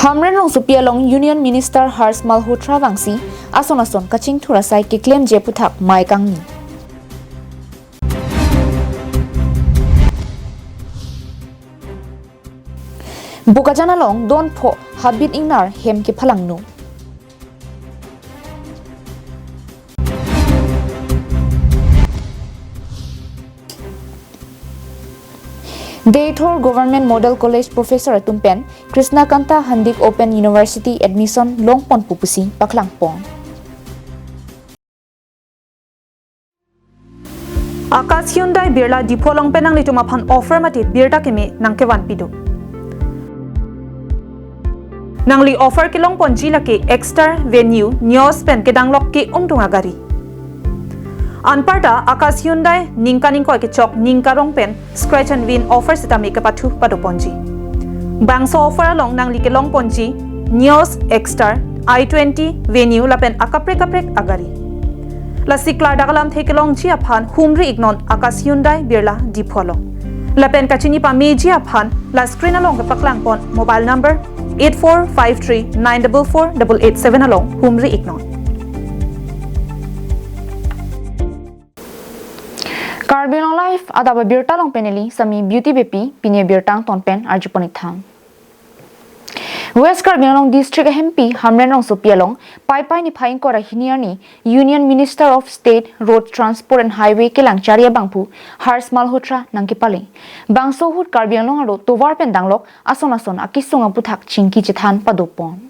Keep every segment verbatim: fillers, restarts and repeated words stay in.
Hamren rongsopi along Union Minister Harsh Malhotra vangsi ason ason kachingthur asai keklemji aputhak mei kangni. Bokajan along don pho habit ingnar hem kephalangno. Deithor Government Model College professor atum pen Krishna Kanta Handique Open University admission longpon pu pusi paklangpon. Akash Hyundai Birla Diphu along pen nanglitum aphan offer mate birta keme nangkevanpi do. Nangli offer kelongponji lake Exter, Venue, Nios pen kedanglok ke-ongdung agari. Anparta Akash Hyundai ningkan ingkoi kechok ning karong pen scratch and win offer sitame kepathu padoponji. Bangso offer along nangli kelongponji Nios, Exter, i twenty, Venue lapen akaprek kaprek agari. Lasi klardak alamthe kelongji aphan humri iknon Akash Hyundai Birla Diphu along. Lapen kachini pameji aphan la screen along kepaklangpon mobile number eight four five three nine double four double eight seven along humri iknon. Karbi Anglong Live adap abirta along pen neli Sami Beauty Beypi, pini abirta angton pen arjupon ik tha. West Karbi Anglong District ahempi Hamren rongsopi along Paipai niphai ingkoi ra hini arni Union Minister of State Road Transport and Highway kelang chari abangphu Harsh Malhotra nangkepale. Bangso ahut Karbi Anglong arlo tovar pen danglok ason ason akesung aputhak chingki chethan padopon.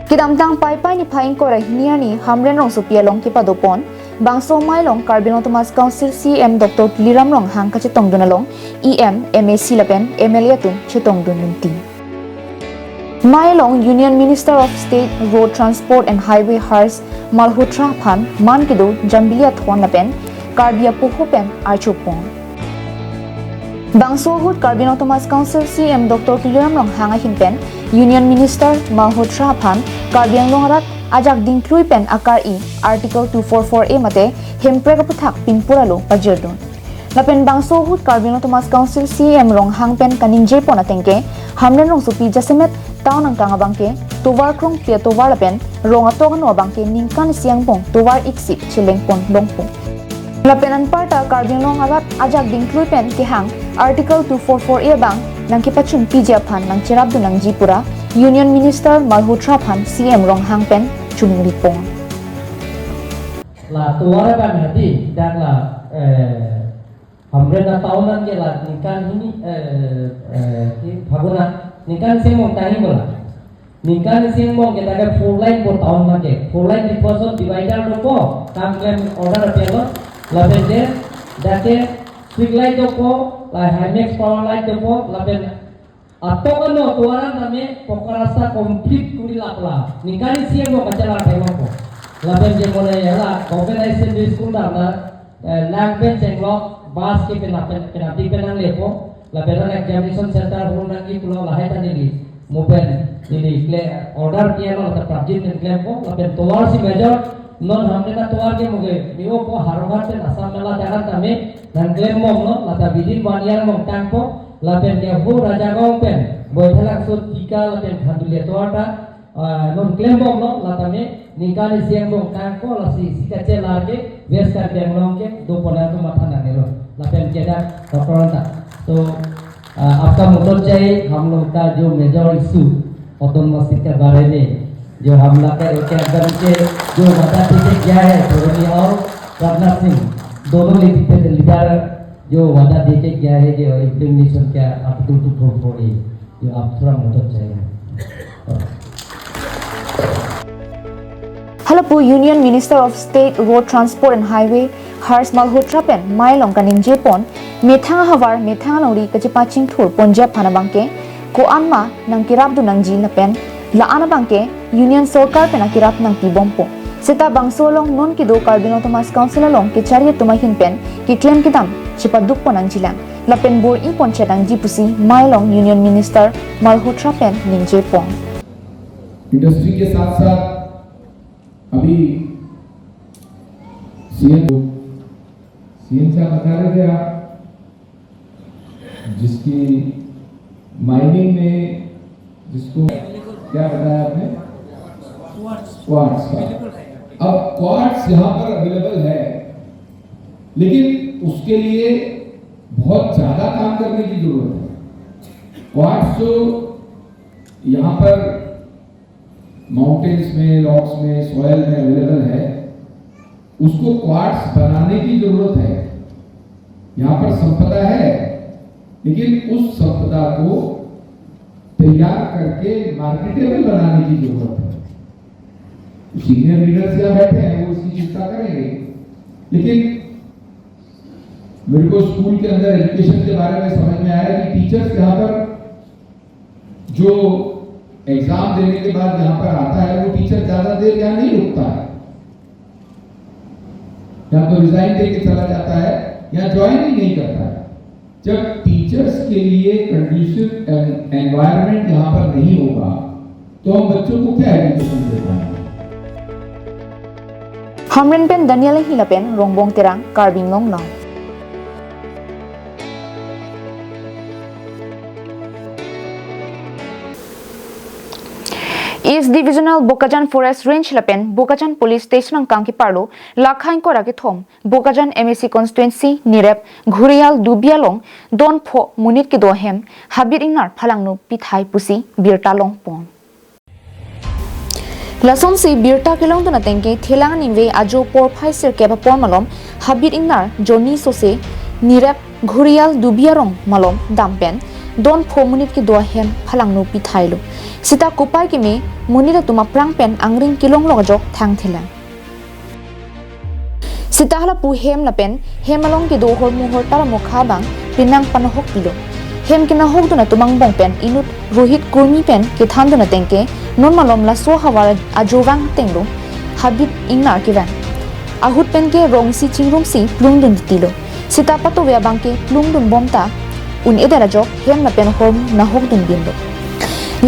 Kedamtang Paipai niphai ingkoi ra hini arni Hamren rongsopi along kepadopon bangso mei along Karbi Anglong Autonomous Council C E M Doctor Tuliram Ronghang kachetongdun along E M, M A C lapen M L A atum chetongdun ningti. Mei along Union Minister of State Road Transport and Highway Harsh Malhotra aphan man kedo jambili athon lapen Karbi apoho pen archopon. Bangso ahut Karbi Anglong Autonomous Council C E M Doctor Tuliram Ronghang ahin pen Union Minister Malhotra aphan Karbi Anglong arat ajak dingklui pen akar-i Article two four four A mate Hemprek aputhak pinpur alo pajirdun. Lapen bangso ahut Karbi Anglong Autonomous Council C E M Ronghang pen kaningjepon ateng ke Hamren rongsopi jasemet town angkang abangke tovar krongpi atovar lapen rong atok ano abangke ningkan isi angbong tovar iksi chelengpon longpo. Lapen anparta Karbi Anglong arat ajak dingklui pen kehang Article two four four A abang nangkepachunpiji aphan nangcherapdun nangji pura Union Minister Malhotra aphan C E M Ronghang pen choningri pon. La tovar abang hadi dak la, eh, Hamren atown an ke la ningkan hini, eh, eh, ki Phagun ningkan isi angbong tangji bola. Ningkan isi angbong ke dak ke four lane po town abangke. Four lane Diphu ason divider dopo, kam klem order apialo. Lapen ke dak ke street light dopo, la Himax power light dopo, lapen atok ano tovar an tame pokka rasta complete kori lapla. Ningkan isi angbong kachelar thekpo. Lapen ke mane hala Government Higher Secondary School dam na, eh, nang pen chenglok bus ke pen lapen penalty pen nanglepo. Lapen non examination center hall nangji pulo lahai ta neli. Mo pen neli kle order pialo ta prapjin pen klempo. Lapen tovar si major non Hamren atovar ke mo ke meo po Howraghat pen Assam Mela jagan tame nangklembomlo, lata within one year angbong tangpo. Lapen ke ho Rajagaon pen Baithalangso, Dika lapen Khanduli atovar ta, ah, non klembomlo, latame ningkan isi angbong tangpo. Lasi isi kachelar ke West Karbi Anglong ke dopon atum matha nangnelo. Lapen ke dak doctor anta. तो, आ, आपका मदद चाहिए, हम लोग का जो major issue autonomous seat के बारे में, जो हम लोग का एक एकदम के जो वादा देके गया है, धोरनी और राजनाथ सिंह, दोनों लीड-, लीडर जो वादा देके गया है कि इम्प्लीमेंटेशन क्या आर्टिकल टू फोर फोर ए, जो आप थोड़ा मदद चाहिए। Halapu Union Minister of State Road Transport and Highway Harsh Malhotra pen mei along kaningjepon, methang ahavar methang alongri kachepachingthur ponji aphan abangke ko-an ma nangkerapdun nangji lapen la-an abangke Union Sorkar pen akerap nangpibompo. Seta bangso along non kedo Karbi Anglong Autonomous Council along kechari atum ahin pen keklem kedam chepadukpon nangjilang lapen bor-ipon chetangji pusi mei along Union Minister Malhotra pen ningjepon. Industry के साथ साथ अभी CM, CM साहब बता रहे थे आप, जिसकी माइनिंग में जिसको क्या बताया आपने? क्वार्ट्स का। अब क्वार्ट्स यहाँ पर अवेलेबल है, लेकिन उसके लिए बहुत ज्यादा काम करने की जरूरत है। क्वार्ट्स जो यहाँ पर माउंटेन्स में, रॉक्स में, सॉयल में अवेलेबल है, उसको क्वार्ट्स बनाने की जरूरत है। यहाँ पर संपदा है, लेकिन उस संपदा को तैयार करके मार्केटेबल बनाने की जरूरत है। सीनियर लीडर्स यहाँ बैठे हैं, वो इसकी चिंता करेंगे, लेकिन मेरे को स्कूल के अंदर एजुकेशन के बारे में समझ में आया कि टीचर्स यहाँ पर जो एग्जाम देने के बाद यहाँ पर आता है, वो टीचर ज्यादा देर यहाँ नहीं रुकता है, या तो रिजाइन दे के चला जाता है या ज्वाइन ही नहीं करता है। जब टीचर्स के लिए कंड्यूसिव एनवायरनमेंट यहाँ पर नहीं होगा, तो हम बच्चों को क्या एजुकेशन दे पाएंगे? Hamren pen Daniel Hila pen Rongbong Terang, Karbi Anglong Live. East Divisional Bokajan Forest Range lapen Bokajan Police Station angkang keparlo lakhain kora kethom Bokajan M A C constituency Nirep Ghurial Dubi along don pho monit kedo ahem habit ingnar phalangno pithai pusi birta longpon. Lasonsi birta kelongdun atengke Thelang aningve ajo porphai sirkep apor malom habit ingnar Johnny Sose Nirep Ghurial Dubi arong malom dampen don pho monit kedo ahem phalangno pithailo. Sita kopai keme monit atum aphrang pen angring kelong lok ajok thangthelang. Sita halapu hem lapen hem along kedo hormu hortar amokha abang penang panahok pilo. Hem kenahokdun atum angbong pen inut Rohit Kurmi pen kethandun atengke non malom laso havar ajovang tenglo habit ingnar kevang. Ahut penke rongsi chingrumsi plungdun titilo. Sita patove abangke plungdun bomta un-edet ajok hem lapen hormu nahokdun binlo.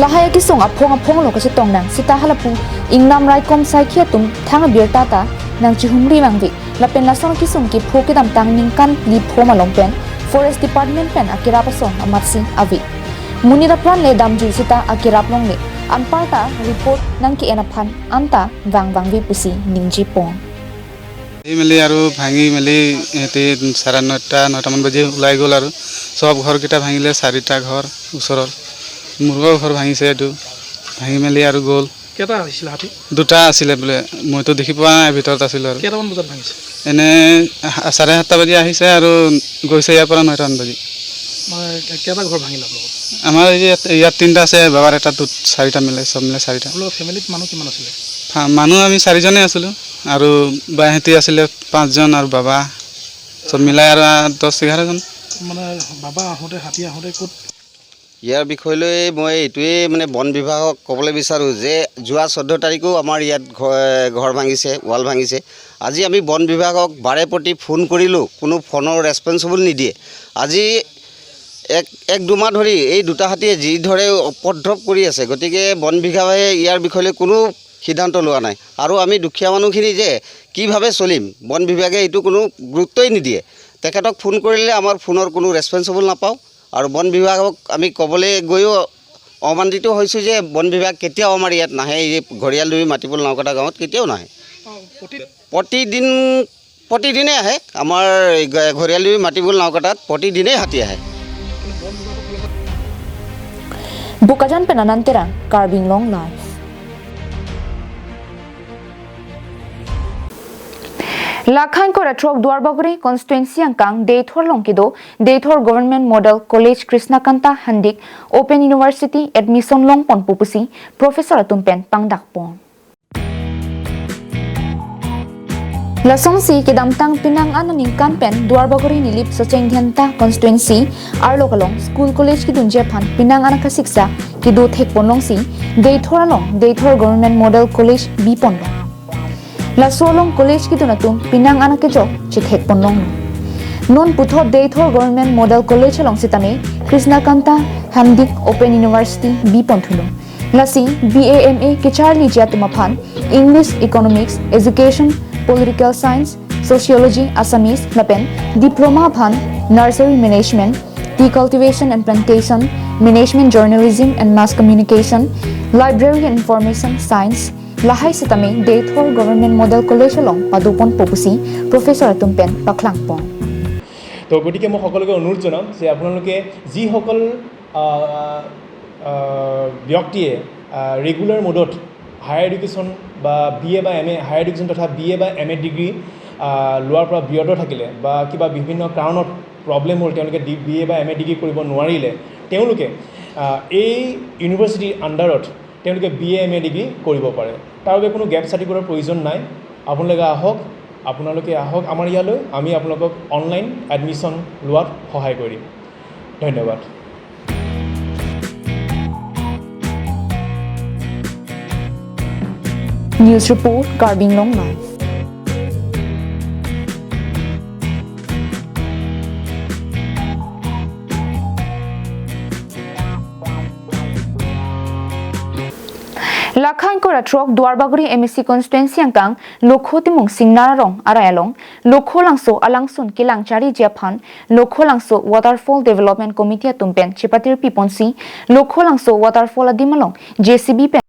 Lahai akesung aphong aphonglo kachetongdang sita halapu ingnam raikom saikhi atum thang abirta ta nangchihumri vangve lapen lason akesung kepho kedamtang ningkan phli pho malom pen Forest Department pen akerap ason amatsi ave. Monit apran le damjui sita akerap longle anparta report nangke-en aphan anta vangvangve pusi ningjepon. এই মেলি আৰু ভাঙি মেলি সিহঁতি চাৰে নটা, নটামান বাজি ওলাই গ'ল আৰু। চব ঘৰকেইটা ভাঙিলে, চাৰিটা ঘৰ ওচৰৰ। মোৰো ঘৰ ভাঙিছে এইটো, ভাঙি মেলি আৰু গ'ল। কেইটা আহিছিলে হাতী? দুটা আছিলে বোলে, মইতো দেখি পোৱা নাই, ভিতৰত আছিলোঁ আৰু। কেইটামান বজাত ভাঙিছে? এনে আহ, চাৰে সাতটা বাজি আহিছে আৰু গৈছে ইয়াৰ পৰা নটামান বাজি। মানে কেইটা ঘৰ ভাঙিল আপোনালোকৰ? আমাৰ এই ইয়াত, ইয়াত তিনিটা আছে, বাবাৰ এটা, দুটা, চাৰিটা মিলাই, চব মিলাই চাৰিটা। আপোনালোকৰ ফেমিলিত মানুহ কিমান আছিলে? ফা-, মানুহ আমি চাৰিজনে আছিলোঁ আৰু বাইহেঁতি আছিলে পাঁচজন আৰু বাবা, চব মিলাই আৰু আঠ, দহ, এঘাৰজন। মানে বাবা আহোঁতে, হাতী আহোঁতে ক'ত? ইয়াৰ বিষয় লৈ মই এইটোৱেই মানে বন বিভাগক ক'বলৈ বিচাৰোঁ যে যোৱা চৈধ্য তাৰিখেও আমাৰ ইয়াত ঘ-, ঘৰ ভাঙিছে, ৱাল ভাঙিছে। আজি আমি বন বিভাগক বাৰে প্ৰতি ফোন কৰিলোঁ, কোনো ফোনৰ ৰেছপন্সিবল নিদিয়ে। আজি এক, এক দুমাহ ধৰি এই দুটা হাতীয়ে যি ধৰে উপদ্ৰৱ কৰি আছে, গতিকে বন বিভাগে ইয়াৰ বিষয়লৈ কোনো সিদ্ধান্ত লোৱা নাই। আৰু আমি দুখীয়া মানুহখিনি যে কিভাৱে চলিম, বন বিভাগে এইটো কোনো গুৰুত্বই নিদিয়ে। তেখেতক ফোন কৰিলে আমাৰ ফোনৰ কোনো ৰেছপন্সিবল নাপাওঁ। আৰু বন বিভাগক আমি ক'বলৈ গৈও অমান্তিত হৈছোঁ যে বন বিভাগ কেতিয়াও আমাৰ ইয়াত নাহে, এই ঘৰিয়াল দুবি মাটিপুল নাওকটা গাঁৱত কেতিয়াও নাহে। প্ৰতিদিন প্ৰতিদিনে আহে আমাৰ এই ঘ-, ঘৰিয়াল দুবি মাটিপুল নাওকটাত প্ৰতিদিনেই হাতী আহে। Bokajan pen Anand Terang, Karbi Anglong Live. Lakhain kora throk Duarbagori constituency angkang Deithor along kedo Deithor Government Model College Krishnakanta Handik Open University admission longponpo pusi professor atum pen pangdakpon. Lasonsi kedamtang penang an aningkan pen Duarbagori Nilip Socheng Dhenta constituency arlo along school college kedunji aphan penang an akasiksa kedo thekponlongsi Deithor along Deithor Government Model College biponlong. Laso along college kedun atum penang an akejok chethekponlong. Non puthot Deithor Government Model College along sitame Krishnakanta Handik Open University biponthulo. Lasi B A M A kecharliji atum aphan English, Economics, Education, Political Science, Sociology, Assamese lapen Diploma aphan Nursery Management, Tea Cultivation and Plantation, Management Journalism and Mass Communication, Library and Information Science, lahai setame Deithor Government Model College along padoponpo pusi professor atum pen paklang pon. তো গতিকে মই সকলোকে অনুৰোধ জনাম যে আপোনালোকে যিসকল আহ, আহ, ব্যক্তিয়ে ৰেগুলাৰ মোডত হায়াৰ এডুকেশ্যন বা বি এ বা এম এ, হায়াৰ এডুকেশ্যন তথা বি এ বা এম এ ডিগ্ৰী লোৱাৰ পৰা বিৰত থাকিলে বা কিবা বিভিন্ন কাৰণত প্ৰব্লেম হ'ল, তেওঁলোকে বি এ বা এম এ ডিগ্ৰী কৰিব নোৱাৰিলে, তেওঁলোকে আহ, এই ইউনিভাৰ্চিটিৰ আণ্ডাৰত তেওঁলোকে B A M A degree কৰিব পাৰে। তাৰ বাবে কোনো গেপ চাৰ্টিফিকেটৰ প্ৰয়োজন নাই। আপোনালোকে আহক, আপোনালোকে আহক আমাৰ ইয়ালৈ, আমি আপোনালোকক অনলাইন এডমিশ্যন লোৱাত সহায় কৰিম। ধন্যবাদ। News report, Karbi Anglong Live. Lakha ingkoi ra throk Duarbagori M A C constituency angkang Lokho Timung Singnar arong arai along Lokholangso alangsun kelang chariji aphan Lokholangso Waterfall Development Committee atum pen chepatirpi ponsi Lokholangso Waterfall adim along J C B pen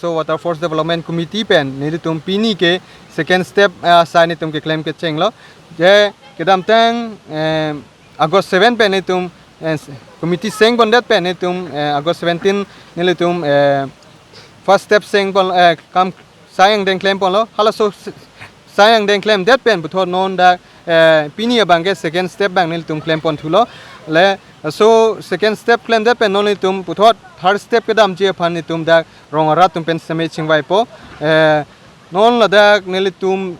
So Waterfalls Development Committee pen nelitum pini ke second step, ah, asai nelitum keklem kechenglo. Je kedamtang, eh, August seven pen nelitum, eh, committee seng pondet pen nelitum, eh, August seventeen nelitum, eh, first step seng pon, eh, kam sai angdeng klem ponlo. Halaso s-, sai angdeng klemdet pen puthot non dak, eh, pini abang ke second step abang nelitum klem pon thulo. Le, so second step klemdet pen non nelitum puthot third step kedamji aphan nelitum dak rong arat atum pen seme chingvaipo. Eh, non ladak nelitum,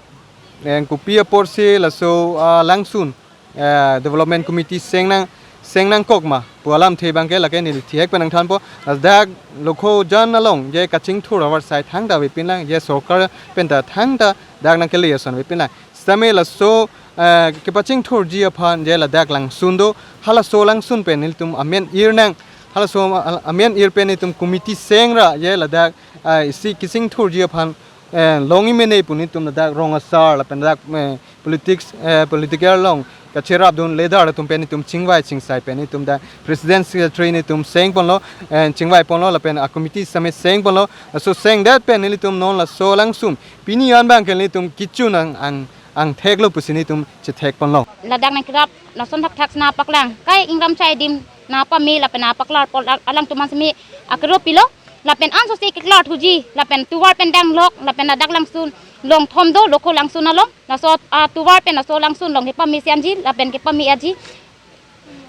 eh, kopi apotsi laso, ah, langsun, eh, Development Committee seng nang, seng nangkok ma pu alamthe abang ke lake neli thihek pen nangthanpo. Ladak Lokhojan along je kachingthur avarsai thangta avepinlang, je sorkar penta thangta dak nangkele ason avepinlang. Sitame laso, eh, kepachingthurji aphan je ladak langsun do, halaso langsun pen nelitum amen ir nang, halaso, ah, amen ir pen nelitum committee seng ra je ladak, ah, isi kachingthurji aphan, eh, long-i mene pu nelitum ladak rong asar lapen ladak, eh, politics, eh, political along kacherapdun leader atum pen nelitum chingvai chingsai pen nelitum dak president secretary nelitum seng ponlo, eh, chingvai ponlo lapen a committee same seng ponlo. Laso sengdet pen nelitum non laso langsun pini an abang ke nelitum kecho nang ang, angtheklo pusi nelitum chethek ponlo. Ladak nangkerap lason thakthak sina paklang kai ingram chai adim nangpame lapen nangpaklarpo, alangtum an seme akero pilo. Lapen ansose keklar thuji, lapen tovar pen danglok, lapen ladak langsun longthom do, Lokho langsun along. Laso, ah, tovar pen laso langsun along kepame si anji, lapen kepame aji.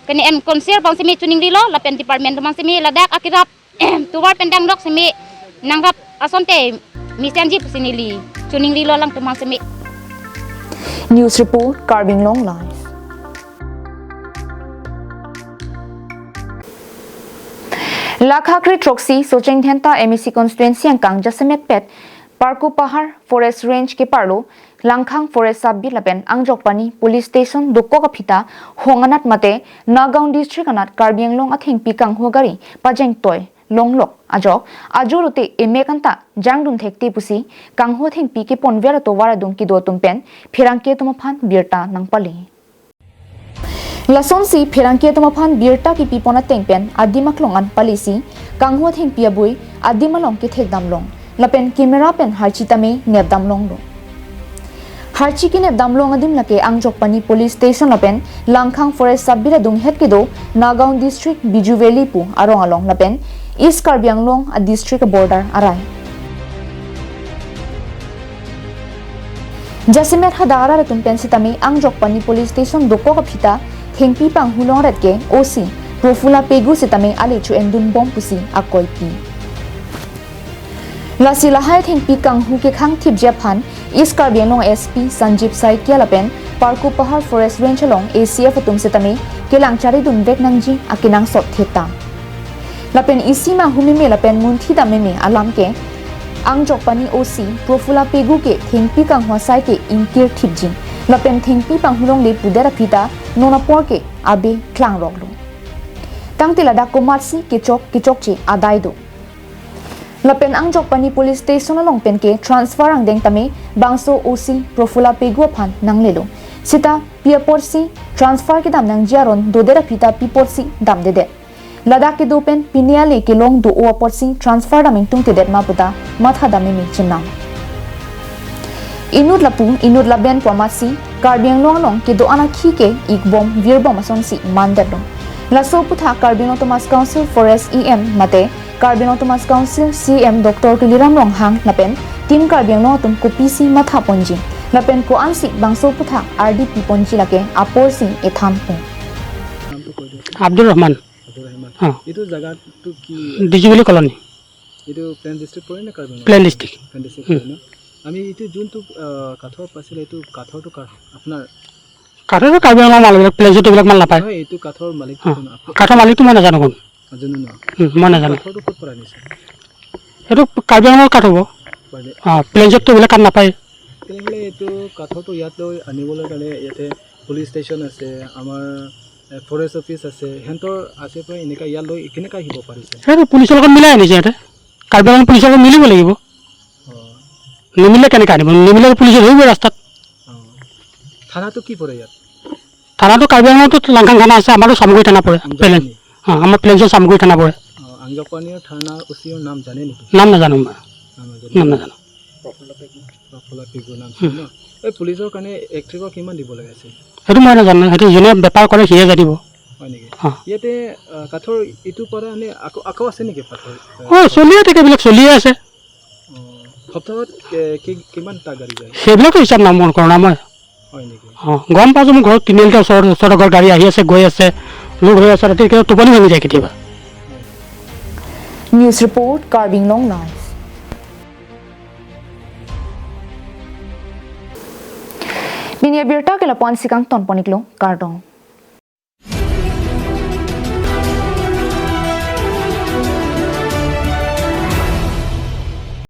Kene en konsir abang seme choningrilo, lapen department atum an seme ladak akerap tovar pen danglok seme nangrap asonte mesen ji pusi neli choningrilo alangtum an seme. News report, Karbi Anglong Live. Lakha kre throksi Socheng Dhenta M A C constituency angkang jasemet pet Parkup Pahar Forest Range keparlo Langkhang Forest Sub Beat lapen Angjokpani Police Station dokok aphi ta hong anat mate Nagaon District anat Karbi Anglong athengpi kanghu agari pajengtoi longlok ajok ajo lote emek anta jangdun thekte pusi kanghu athengpi keponver atovar adung kedo atum pen pherangke atum aphan birta nangpale. Lasonsi pherangke atum aphan birta kepipon ateng pen adim aklong an palisi kanghu athengpi abui adim along kethekdam long lapen camera pen harchi tame nepdam longlo. Harchi kenepdam long adim lake Angjokpani Police Station lapen Langkhang Forest Sub Beat adunghet kedo Nagaon District Biju Valley pu arong along lapen East Karbi Anglong a district border arai. Jasemet hadak arat atum pen sitame Angjokpani Police Station dokok aphi ta thengpi panghu longret ke O C Profula Pegu sitame ale cho-endun bom pusi akoipi. Lasi lahai thengpi kanghu kekhang thipji aphan East Karbi Anglong S P Sanjeev Saikia lapen Parkup Pahar Forest Range along A C F atum sitame kelang charidun vek nangji akenangsot theta. Lapen isi ma humeme lapen munthi dam meme alam ke Angjokpani O C Profula Pegu ke thengpi kanghu asai ke ingkir thipji. Lapen thengpi panghu longle pudet aphi ta non apor ke abe klangroklo. Tangte ladak komatsi kechok kechokche adai do. Lapen Angjokpani Police Station along pen ke transfer angdeng tame bangso O C Profula Pegu aphan nanglelo. Sita pi aporsi transfer kedam nangji aron dodet aphi ta pi aporsi damdedet. Ladak kedo pen pine ale kelong do-o aporsi transfer dam ingtungtedet ma puta matha dam meme chenam. Inut lapu, inut laben pu amatsi Karbi Anglong along kedo-an akhi ke ikbom virbom asonsi mandetlo. Laso aputhak Karbi Anglong Autonomous Council Forest E M mate Karbi Anglong Autonomous Council C E M Doctor Tuliram Ronghang lapen Team Karbi Anglong atum kopisi matha ponji lapen ko-ansi bangso aputhak ardi pi ponji lake aporsi ethan pon. নামটো কৈ দিয়কচোন। আব্দুৰ ৰহমান। আব্দুৰ ৰহমান। অ। এইটো জাগাটো কি? Dijubeli colony. এইটো plain district পৰে নে Karbi Anglong? Plain district. Plain district হুম। পৰে ন? আমি এইটো যোনটো, আহ, কাঠৰ পাইছিলে, এইটো কাঠৰটো কাৰ? আপোনাৰ? কাঠৰটো কাৰ্বি আংলং মাল, এইবিলাক প্লেন ডিষ্ট্ৰিক্ট এইবিলাক মাল নাপায়। নহয়, এইটো কাঠৰ মালিকটো অ। কোন? আপুনি? কাঠৰ মালিকটো মই নাজানো কোন। নাজানো ন? হুম, মই নাজানো। কাঠৰটো ক'ত পৰা আনিছে? এইটো কাৰ্বি আংলঙৰ কাঠ হ'ব। হয় দে। অ, প্লেন ডিষ্ট্ৰিক্টটো এইবিলাক কাঠ নাপায়। তেনেহ'লে এইটো কাঠৰটো ইয়াত লৈ আনিবলৈ কাৰণে ইয়াতে পুলিচ ষ্টেচন আছে, আমাৰ, এ, ফৰেষ্ট অফিচ আছে, সিহঁতৰ আছে পৰা এনেকা ইয়াত লৈ কেনেকা আহিব পাৰিছে? সেইটো পুলিচৰ লগত মিলাই আনিছে ইয়াতে। কাৰ্বি আংলং পুলিচৰ লগত মিলিব লাগিব। অ। নিমিলে কেনেকে আনিব? নিমিলে পুলিচে ধৰিব ৰাস্তাত। অ। থানাটো কি পৰে ইয়াত? থানাটো কাৰ্বি আংলঙতো লাংখাং থানা আছে, আমাৰতো চামগুৰি থানা পৰে, আংজক প্লেন। পানী। অ, আমাৰ প্লেন ডিষ্ট্ৰিক্ট চামগুৰি থানা পৰে। অ, আংজক পানীৰ থানাৰ অ চিৰ নাম জানে নেকি? নাম নাজানো মই। নাম নাজানে? নাম নাজানো। প্ৰফুল্ল পেগু। প্ৰফুল্ল পেগু নাম হুম। আছিল ন? এই পুলিচৰ কাৰণে এক ট্ৰেকৰ কিমান দিব লাগে আছিল? সেইটো মই নাজানো, সেইটো যোনে বেপাৰ কৰে সিহে জানিব। হয় নেকি? অ। ইয়াতে, আ, কাঠৰ ইটো পৰা এনে আকৌ, আকৌ আছে নেকি পাথৰ? অ, চলিয়ে থাকে, এইবিলাক চলিয়ে আছে। অ, সপ্তাহত, এ, কি, কিমানটা গাড়ী যায়? সেইবিলাকতো হিচাপ নাম মন কৰা নাই মই। হয় নেকি? অ, গম পাইছো, মোৰ ঘৰত তিনিআলিতে ওচৰত, ওচৰত আগৰ গাড়ী আহি আছে, গৈ আছে, লোড হৈ আছে, ৰাতি কেতিয়াবা টোপনি ভাঙি যায় কেতিয়াবা। News report, Karbi Anglong Live. Pini abirta ke lapu-ansi kangton pon-iklo, kardom.